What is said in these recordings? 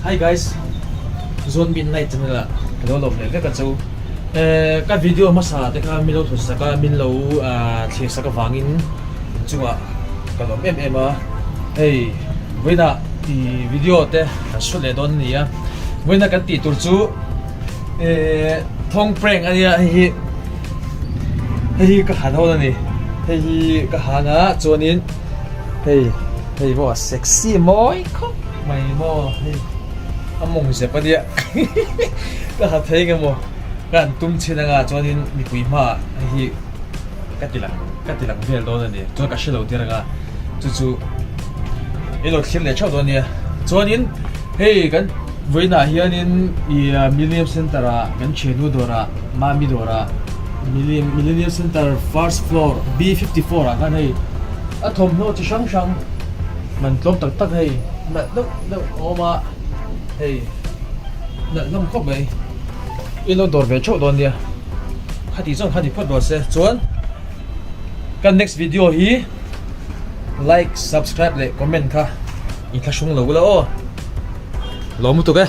Hi guys, Zone Midnight channel ah ka lo lawm leh vek a chu. Ka video hmasa te kha min lo thawt sak a, min lo thlir sak avangin inchungah ka lawm em em a. Hei vawiinah i video te kan shoot leh dawn a ni a, vawiinah kan tih tur chu thawng prank a nia hei hi hei hi ka ha dawn a ni hei hi ka ha na chuanin hei hei maw sexy mawi khawp mai maw hei a mawng zep a nia ka ha thei nge maw ka han tum chhin anga chuanin mipui hmaah hei hi ka ti lang ka ti lang vel dawn a ni chuan ka hre lo tir anga chu chu i lo thlir leh theuh dawn nia chuanin hei kan vawiinah hianin ih Millennium Centre ah kan thiannu dawrah Mami dawrah Millennium Centre first floor B 54 ah khan hei a thawmhnaw chi hrang hrang man tlawm tak tak hei nalh deuh deuh a awm a hei nalh hlawm khawp mai i lo dawr ve theuh dawn nia. Khati chuan kha ni phawt rawh se chuan kan next video hi like subscribe leh comment kha in thlahrung lo ula aw lawm lutuk e.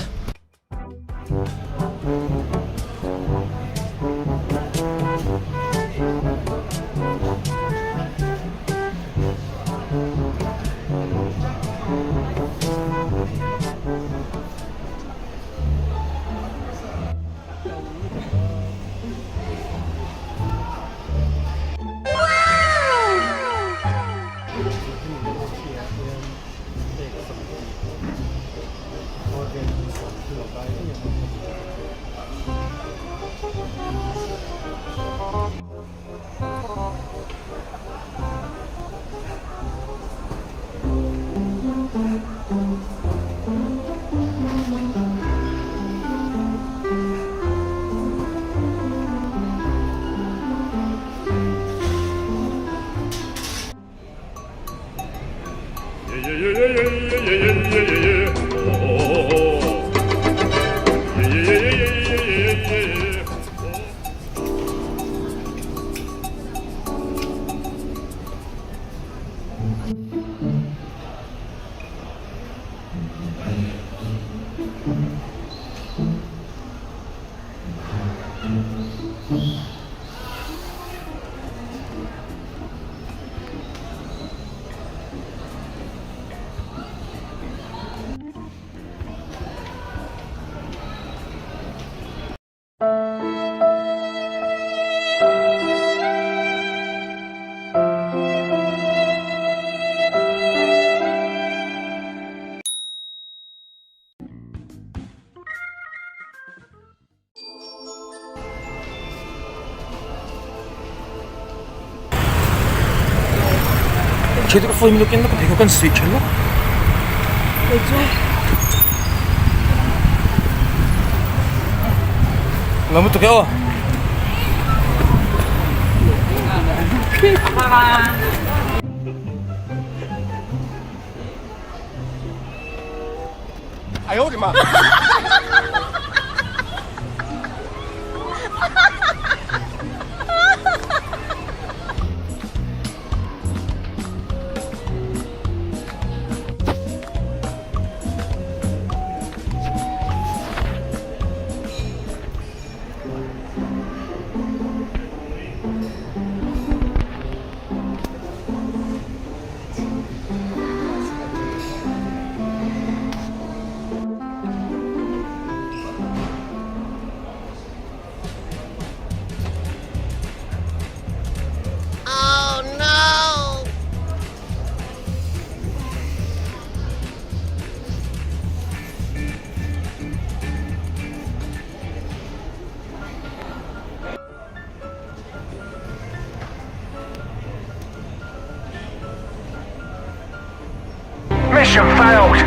Mission failed.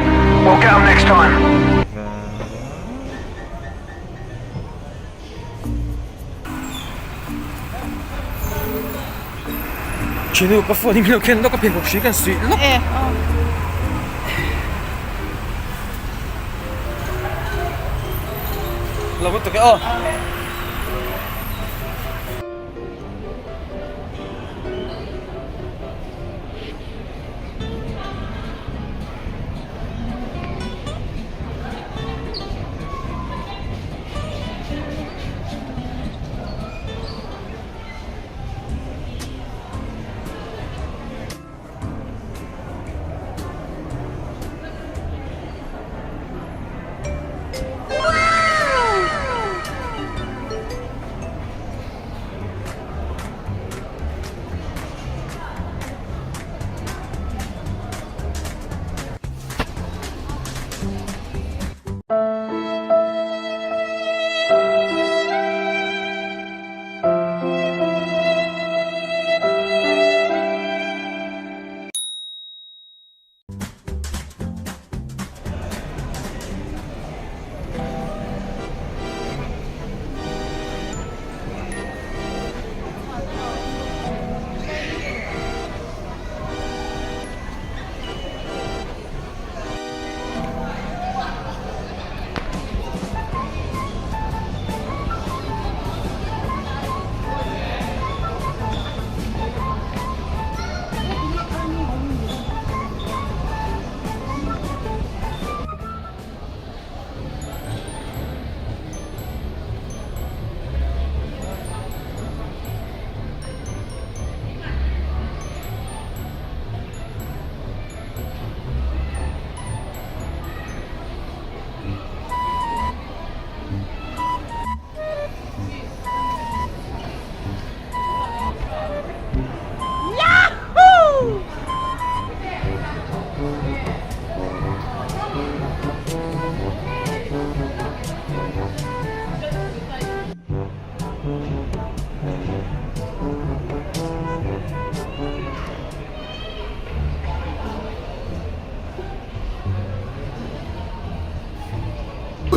We'll get 'em next time. Chinu ka phone hi min lo khen lawk a pheikhawk hri kan suih lawk. E aw. Lo lutuk e aw.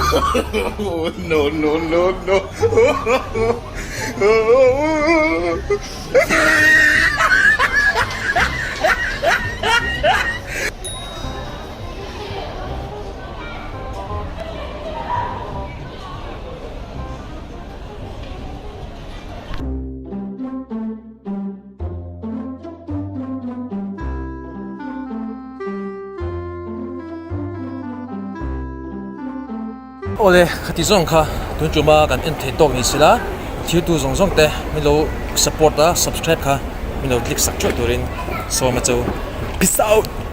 No no no no. Awle, khati zawng kha tun tuma kan en thei tawk ni sila, thiltu zawng zawng te min lo support a, subscribe kha min lo click sak theuh turin sawm a chu. Peace out!